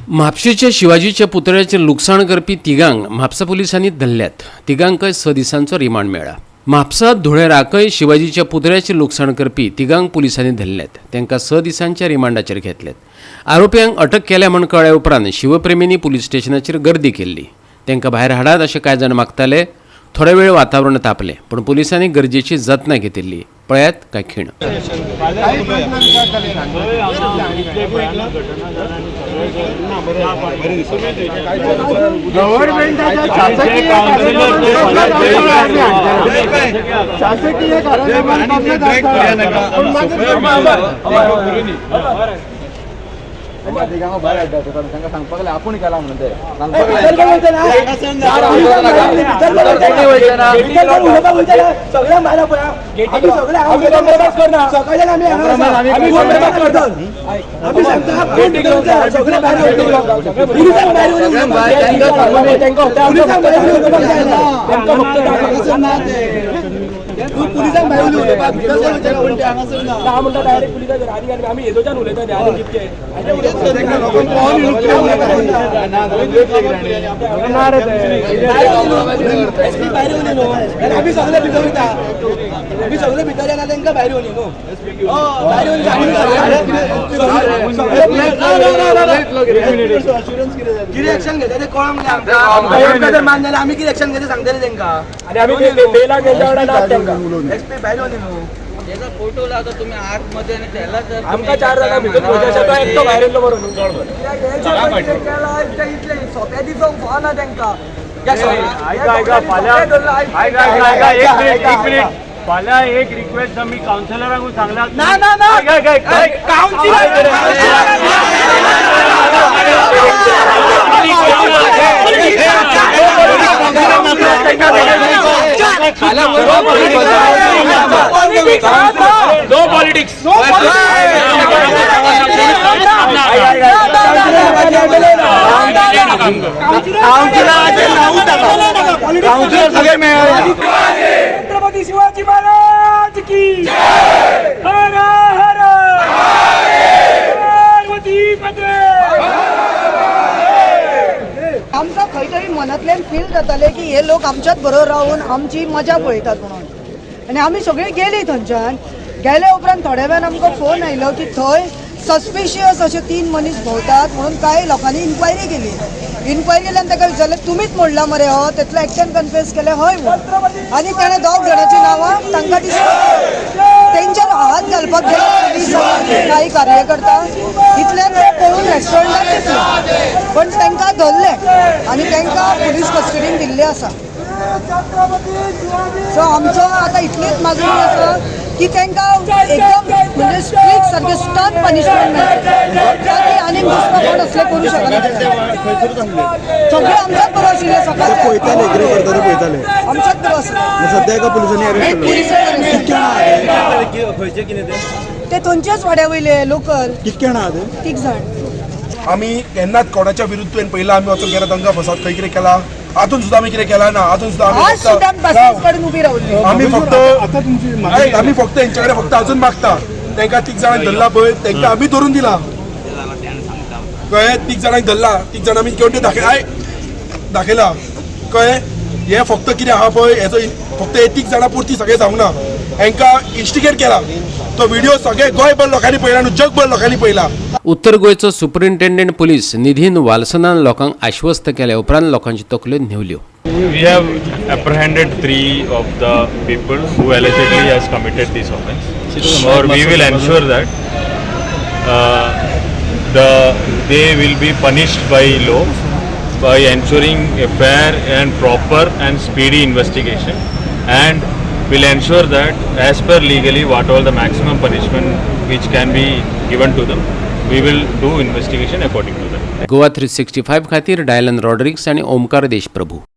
म्हापशेच्या शिवाजीच्या पुतळ्याचें लुकसाण करपी तिगांक म्हापसा पुलिसांनी धरल्यात. तिगांकय 6 दिसांचो रिमांड मेळ्ळा. म्हापसा धुळेराकय शिवाजीच्या पुतळ्याचें लुकसाण करपी तिगांक पुलिसांनी धरल्यात. तांकां 6 दिसांच्या रिमांडाचेर घेतल्यात. आरोप्यांक अटक केल्या म्हूण कळ्ळ्या उपरांत शिवप्रेमींनी पुलीस स्टेशनाचेर गर्दी केल्ली. तांकां भायर हाडात अशें कांय जाण मागताले. थोडे वेळ वातावरण तापलें, पूण पुलिसांनी गरजेची जतनाय घेतिल्ली. पळयात काय खीण. गव्हर्नमेंटाच्या शासकीय कार्यालयात, शासकीय कार्यालयात पण मागीर भायर हाडटा तांकां सांगपाक लागले आपूण केला म्हणून ते सगळ्या भायर पळय, आमी सगळे सकाळच्यान आमी हांगा आसा. आमी कॉम्प्रोमायज करतात. आमी सांगता कोण भितर वता, सगळे भायर वयतले. पुलिसांक भायर वचून पुलिसांक भायर उलोवपाक जायना. तूं पुलिसांक भायर उलोवपाक भितर कोण वयतले कोण ते हांगासर ना. ना म्हणटा डायरेक्ट पुलिसां आनी आनी आमी येदोच्यान उलयता ते आनी कितके एसपी भायर येवन न्हू, जाल्यार आमी सगळे भितर वयता. आमी सगळे भितर येना, तांकां भायर येवन न्हू. हय, भायर येवन कितें एक्शन घेता ते कळोंक जाय आमकां. आमकां जर मान जाल्यार आमी कितें एक्शन घेता सांगतले तांकां. आनी आमी बेलाक तेंच्या वांगडा नात तांकां. एसपी भायर येवन न्हू. त्याचा फोटो लावता तुम्ही आतमध्ये आणि त्याला जर आमकां 4 जाणां भितर वयता अशें तो एकटो भायर येयल्लो बरो न्हू. इतले सोंपें दिसोंक फावना तांकां. ऐका ऐका, फाल्यां ऐका ऐका ऐका, एक मिनिट एक मिनिट. फाल्यां एक रिक्वेस्ट आमी कावन्सिलरांकूय सांगला. ना ना ना, ऐक ऐक ऐक ऐक. No politics. Councillor सगळे मेळ्ळे. छत्रपती शिवाजी महाराज की हर हर पार्वती पत्रे. आमकां खंय तरी मनांतल्यान फील जातालें की हे लोक आमच्याच बरोबर रावन आमची मजा पळयतात म्हणून. आनी आमी सगळीं गेलीं थंयच्यान. गेले उपरांत थोड्या वेळान आमकां फोन आयलो की थंय सस्पिशियस अशे 3 मनीस भोंवतात म्हणून. कांय लोकांनी इन्क्वायरी केली. इन्क्वायरी केल्यान ताका विचारलें, तुमीच मोडला मरे हो? तेतलो एकट्यान कन्फेस केलें हय म्हणून आनी ताणें 2 जाणांची नांवां तांकां दिसली. तेंच्यार हात घालपाक गेले पुलीस, काही कार्यकर्ता. इतल्यान ते पळून रेस्टॉरंटात दिसले, पण तांकां धरले आनी तांकां पुलीस कस्टडीन दिल्ले आसा. सो आमचो आतां इतलीच मागणी आसा की तांकां एकदम म्हणजे स्ट्रिक्ट, सारकें स्टर्न पनिशमेंट मेळचें, ताकी आनीक दुसरो कोण असले करूं शकना. सगळे आमच्याच बरोबर आशिल्ले सकाळचे. पळयताले कितें करता ते पळयताले. आमच्याच बरोबर आशिल्ले. सद्या एका पुलिसांनी अरेस्ट केलो. पुलिसांनी ते थंयच्याच वाड्या वयले लोकल. कितके जाणां आहा ते? तीग जाण. आमी केन्नाच कोणाच्या विरुद्ध पयला आमी वचून केन्ना तांकां फसाद खंय कितें केला? आजून सुद्दां आमी कितें केला ना. अजून सुद्दां आमी आज सुद्दां फक्त बसीस काडून उबी रावली. आमी फक्त आता तुमची ऐक, आमी फक्त हेंच्या कडेन फक्त अजून मागता, तांकां तीग जाणांक धरला पळय, तांकां आमी धरून दिला. कळ्ळें? तीग जाणांक धरला, तीग जाणां आमी घेवन दाखय दाखयला. कळ्ळें? हे फक्त कितें आहा पळय, हेचो फक्त हे तीग जाणां पुरती सगळें जावंक ना. हेंकां इन्स्टिगेट केला. तो व्हिडिओ सगळे गोंयभर लोकांनी पळयला न्हू, जगभर लोकांनी पळयला. उत्तर गोंयचो सुपरिंटेंडंट पुलीस निधीन वालसनान लोकांक आश्वस्त केल्या उपरांत लोकांच्यो तकल्यो न्हेवल्यो. We have apprehended 3 of the people who allegedly has committed this offense. Or we will ensure that they will be punished by law by ensuring a fair and proper and speedy investigation, and will ensure that as per legally what all the maximum punishment which can be given to them, we will do investigation according to that. Goa 365 खातीर Dylan Rodrigues आनी ओमकार देशप्रभू.